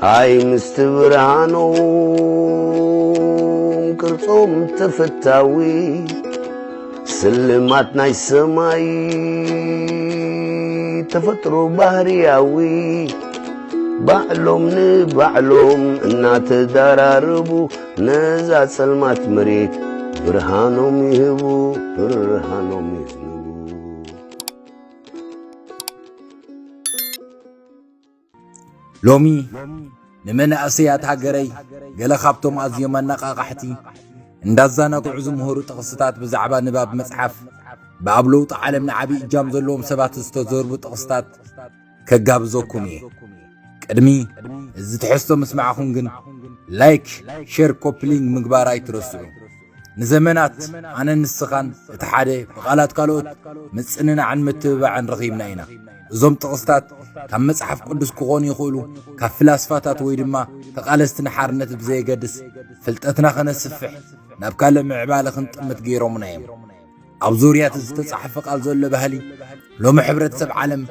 ኣይ ምስቲ ብርሃኖም ቅርጾም ተፈታዊ፣ ስልማት ናይ ሰማይ ተፈጥሮ ባህርያዊ፣ ባዕሎም ንባዕሎም እናተዳራረቡ፣ ነዛ ጸልማት መሬት ብርሃኖም ይህቡ፣ ብርሃኖም ይህቡ። ሎሚ ንመናእሰያት ሃገረይ ገለ ካብቶም ኣዝዮም ኣነቓቓሕቲ እንዳዛናግዑ ዝምህሩ ጥቕስታት ብዛዕባ ንባብ መጽሓፍ ብኣብ ለውጢ ዓለም ንዓቢ እጃም ዘለዎም ሰባት ዝተዘርቡ ጥቕስታት ከጋብዘኩም እየ። ቅድሚ እዚ ትሕዝቶ ምስማዕኹም ግን ላይክ፣ ሼር፣ ኮፕሊንግ ምግባር ኣይትረስዑ። ንዘመናት ኣነን ንስኻን እቲ ሓደ ብቓላት ካልኦት ምጽንናዕን ምትብባዕን ረኺብና ኢና። እዞም ጥቕስታት ካብ መጽሓፍ ቅዱስ ክኾኑ ይኽእሉ፣ ካብ ፍላስፋታት ወይ ድማ ተቓለስቲ ንሓርነት ብዘየገድስ ፍልጠትና ከነስፍሕ ናብ ካልእ ምዕባለ ክንጥምት ገይሮምና እዮም። ኣብ ዙርያ እቲ ዝተጻሕፈ ቃል ዘሎ ባህሊ ሎሚ ሕብረተሰብ ዓለም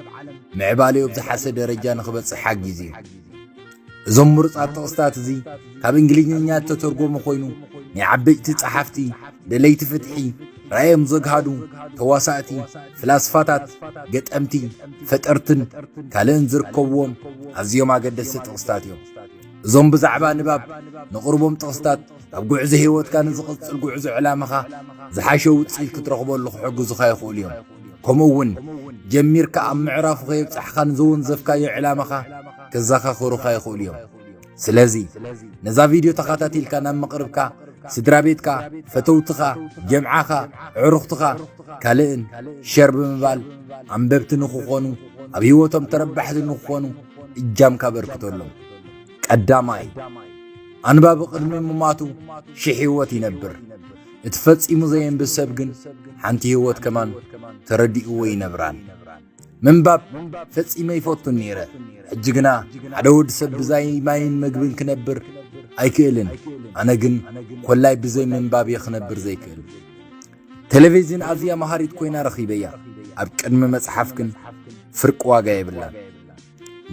ምዕባለኡ ኣብ ዝሓሰ ደረጃ ንኽበጽሕ ሓጊዙ እዩ። እዞም ምሩጻት ጥቕስታት እዚ ካብ እንግሊዝኛ እተተርጎሙ ኮይኑ ናይ ዓበይቲ ጸሓፍቲ፣ ደለይቲ ፍትሒ፣ ራእዮም ዘግሃዱ፣ ተዋሳእቲ፣ ፍላስፋታት፣ ገጠምቲ፣ ፈጠርትን ካልእን ዝርከብዎም ኣዝዮም ኣገደስቲ ጥቕስታት እዮም። እዞም ብዛዕባ ንባብ ንቕርቦም ጥቕስታት ኣብ ጉዕዞ ህይወትካ ንዝቕጽል ጉዕዞ ዕላማኻ ዝሓሸ ውጽኢት ክትረኽበሉ ክሕግዙኻ ይኽእሉ እዮም። ከምኡ እውን ጀሚርካ ኣብ ምዕራፉ ከየብጻሕካ ንዘወንዘፍካዮ ዕላማኻ ከዘኻኽሩኻ ይኽእሉ እዮም። ስለዚ ነዛ ቪድዮ ተኸታቲልካ ናብ መቕርብካ፣ ስድራ ቤትካ፣ ፈተውትኻ፣ ጀምዓኻ፣ ዕሩኽትኻ፣ ካልእን ሸር ብምባል ኣንበብቲ ንኽኾኑ ኣብ ህይወቶም ተረባሕቲ ንኽኾኑ እጃምካ በርክተሎም። ቀዳማይ፣ ኣንባቢ ቅድሚ ምማቱ ሽሕ ህይወት ይነብር። እቲ ፈጺሙ ዘየንብብ ሰብ ግን ሓንቲ ህይወት ከማን ተረዲእዎ ይነብራን። ምንባብ ፈጺመ ይፈቱን ነይረ። ሕጂ ግና ሓደ ወዲ ሰብ ብዛይ ማይን መግብን ክነብር ኣይክእልን። ኣነ ግን ኮላይ ብዘይ ምንባብ እየ ክነብር ዘይክእል። ቴሌቪዝን ኣዝያ መሃሪት ኮይና ረኺበያ። ኣብ ቅድሚ መጽሓፍ ግን ፍርቂ ዋጋ የብላን።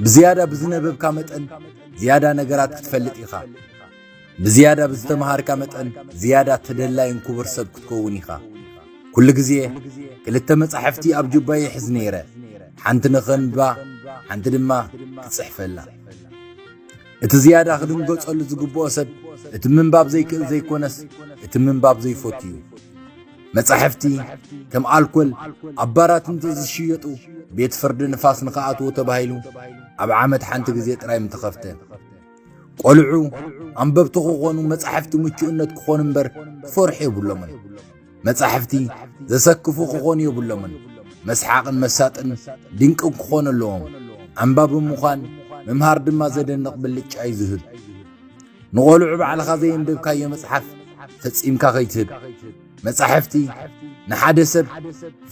ብዝያዳ ብዝነበብካ መጠን ዝያዳ ነገራት ክትፈልጥ ኢኻ። ብዝያዳ ብዝተምሃርካ መጠን ዝያዳ ተደላይን ክቡር ሰብ ክትከውን ኢኻ። ኩሉ ግዜ ክልተ መጻሕፍቲ ኣብ ጁባይ ይሕዝ ነይረ። ሓንቲ ንኸንብባ፣ ሓንቲ ድማ ክጽሕፈላ። እቲ ዝያዳ ክድንገጸሉ ዝግብኦ ሰብ እቲ ምንባብ ዘይክእል ዘይኮነስ እቲ ምንባብ ዘይፈቱ እዩ። መጻሕፍቲ ከም ኣልኮል ኣብ ባራት እንተዝሽየጡ ቤት ፍርዲ ንፋስ ንኽኣትዎ ተባሂሉ ኣብ ዓመት ሓንቲ ግዜ ጥራይ ምተኸፍተ። ቆልዑ ኣንበብቲ ክኾኑ መጻሕፍቲ ምቹእነት ክኾኑ እምበር ፍርሒ የብሎምን። መጻሕፍቲ ዘሰክፉ ክኾኑ የብሎምን። መስሓቕን መሳጥን ድንቅን ክኾኑ ኣለዎም። ኣንባቢ ምዃን ምምሃር ድማ ዘደንቕ ብልጫ እዩ ዝህብ። ንቖልዑ ባዕልኻ ዘየንበብካዮ መጽሓፍ ፈጺምካ ከይትህብ። መጻሕፍቲ ንሓደ ሰብ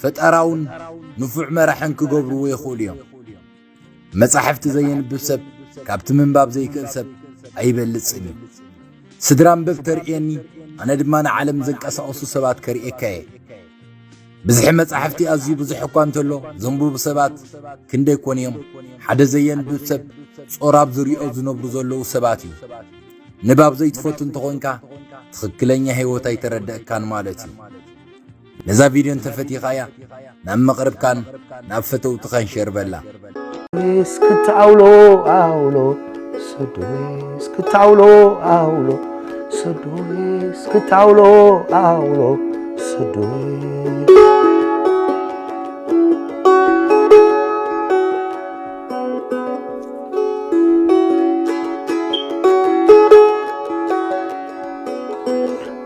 ፈጠራውን ንፉዕ መራሕን ክገብርዎ ይኽእሉ እዮም። መጻሕፍቲ ዘየንብብ ሰብ ካብቲ ምንባብ ዘይክእል ሰብ ኣይበልጽን እዩ። ስድራ ኣንበብ ተርእየኒ፣ ኣነ ድማ ንዓለም ዘንቀሳቕሱ ሰባት ከርእየካ እየ። ብዝሒ መጻሕፍቲ ኣዝዩ ብዙሕ እኳ እንተሎ ዘንብቡ ሰባት ክንደይ ኮን እዮም? ሓደ ዘየንብብ ሰብ ጾር ኣብ ዝሪኦ ዝነብሩ ዘለዉ ሰባት እዩ። ንባብ ዘይትፈቱ እንተኾንካ ትኽክለኛ ህይወት ኣይተረደእካን ማለት እዩ። ነዛ ቪድዮ እንተፈቲኻያ ናብ መቕርብካን ናብ ፈተውትኻን ሸር በላ። እስክታውሎ ኣውሎ ሰዶሜ እስክታውሎ ኣውሎ ሰዶሜ እስክታውሎ ኣውሎ ሰዶሜ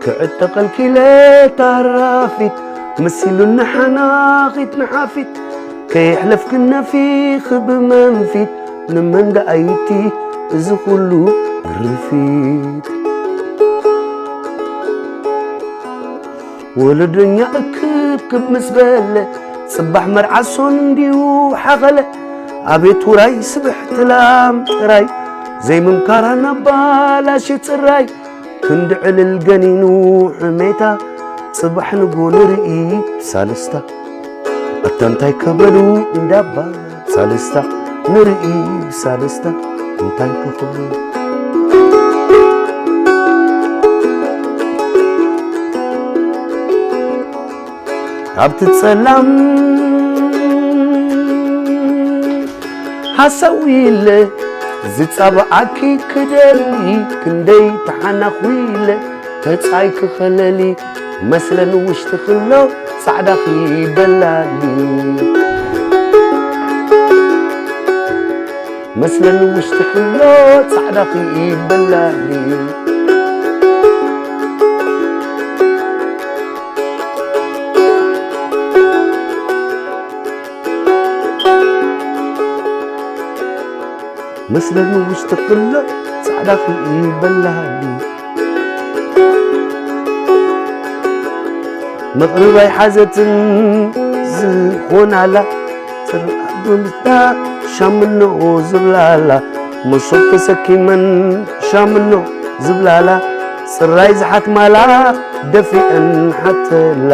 ክዕጠቐልኪ ኢለ ታራፊት መሲሉኒ ሓናኺት ንሓፊት ከየሕለፍክን ነፊኺ ብመንፊት ንመን ደኣይቲ እዚ ኩሉ ግርፊት ወለደኛ እክብክብ ምስ በለ ጽባሕ መርዓ ሶን እንዲዩ ሓኸለ ኣቤት ውራይ ስብሕቲ ላም ጥራይ ዘይምምካራ ናብ ባላሽ ጽራይ ክንዲ ዕልል ገኒኑ ሕሜታ ጽባሕ ንጎ ንርኢ ብሳልስታ ኣታ እንታይ ከበሉ እንዳባ ሳልስታ ንርኢ ብሳልስታ እንታይ ክኽብሉ? ኣብቲ ጸላም ሃሰው ኢለ ዝጻብኣኪ ክደሊ፣ ክንደይ ተሓናኹ ኢለ ተጻይ ክኸለሊ፣ መስለን ውሽጢ ክሎ ጻዕዳ ክይበላሊ። መስለን ውሽጢ ክሎ ጻዕዳ ክይበላሊ። መስለን ውሽጢ ክሎ ጻዕዳ ክይበላሊ። መቕርብ ኣይሓዘትን ዝኾናላ፣ ጽርዓት ብምስታ ሻምኖ ዝብላላ፣ መሶብ ተሰኪመን ሻምኖ ዝብላላ፣ ጽራይ ዝሓትማላ ደፊአን ሓተላ።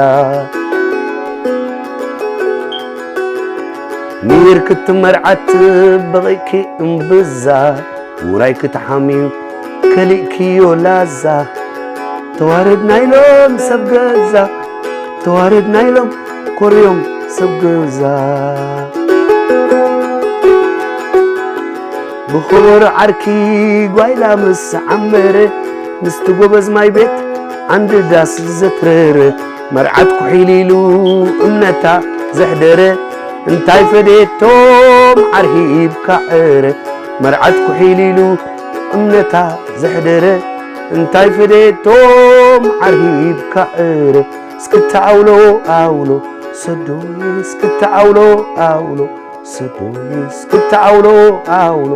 ሚር ክትመርዓት በቒዕኪ እምብዛ፣ ውራይ ክትሓምዩ ከሊእክዮ ላዛ። ተዋረድና ኢሎም ሰብ ገዛ፣ ተዋረድና ኢሎም ኮርዮም ሰብ ገዛ። ብኸበሮ ዓርኪ ጓይላ ምስ ዓመረ፣ ምስቲ ጎበዝ ማይ ቤት ዓንዲ ዳስ ዘትረረ፣ መርዓት ኩሒል ኢሉ እምነታ ዘሕደረ፣ እንታይ ፈደየቶም ዓርሂብካ ዕረ። መርዓት ኩሒል ኢሉ እምነታ ዘሕደረ፣ እንታይ ፈደየቶም ዓርሂብካ ዕረ። እስክታ ኣውሎ ኣውሎ ሰዶይ፣ እስክታ ኣውሎ ኣውሎ ሰዶይ፣ እስክታ ኣውሎ ኣውሎ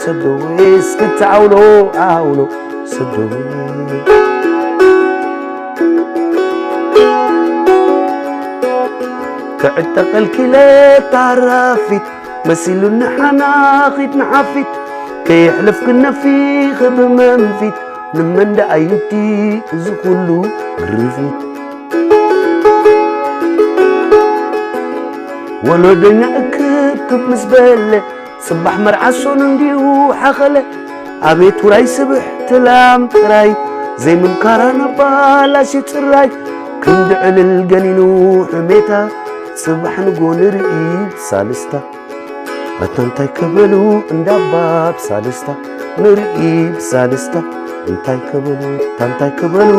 ሰዶይ፣ እስክታ ኣውሎ ኣውሎ ሰዶይ። ክዕጠቐልኪ ኢለ ታራፊት፣ መሲሉኒ ሓናኺት ንሓፊት፣ ከየሕለፍኪ ነፊኺ ብመንፊት፣ ንመን ደኣ እዩ እቲ እዚ ኩሉ ግርፊት? ወለዶኛ እክብክብ ምስ በለ፣ ጽባሕ መርዓ ሶኑ እንዲዩ ሓኸለ። ኣቤት ውራይ ስብሕቲ ላም ጥራይ፣ ዘይምምካራ ናብ ባላሽ ጽራይ። ክንዲ ዕልል ገኒኑ ሕሜታ፣ ጽባሕ ንጎ ንርኢ ብሳልስታ። ኣታ እንታይ ክበሉ እንዳባ ብሳልስታ፣ ንርኢ ብሳልስታ። እንታይ ክበሉ፣ ኣታ እንታይ ክበሉ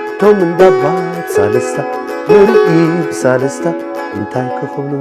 እቶም እንዳባ ብሳልስታ፣ ንርኢ ብሳልስታ። እንታይ ክኽብሉ?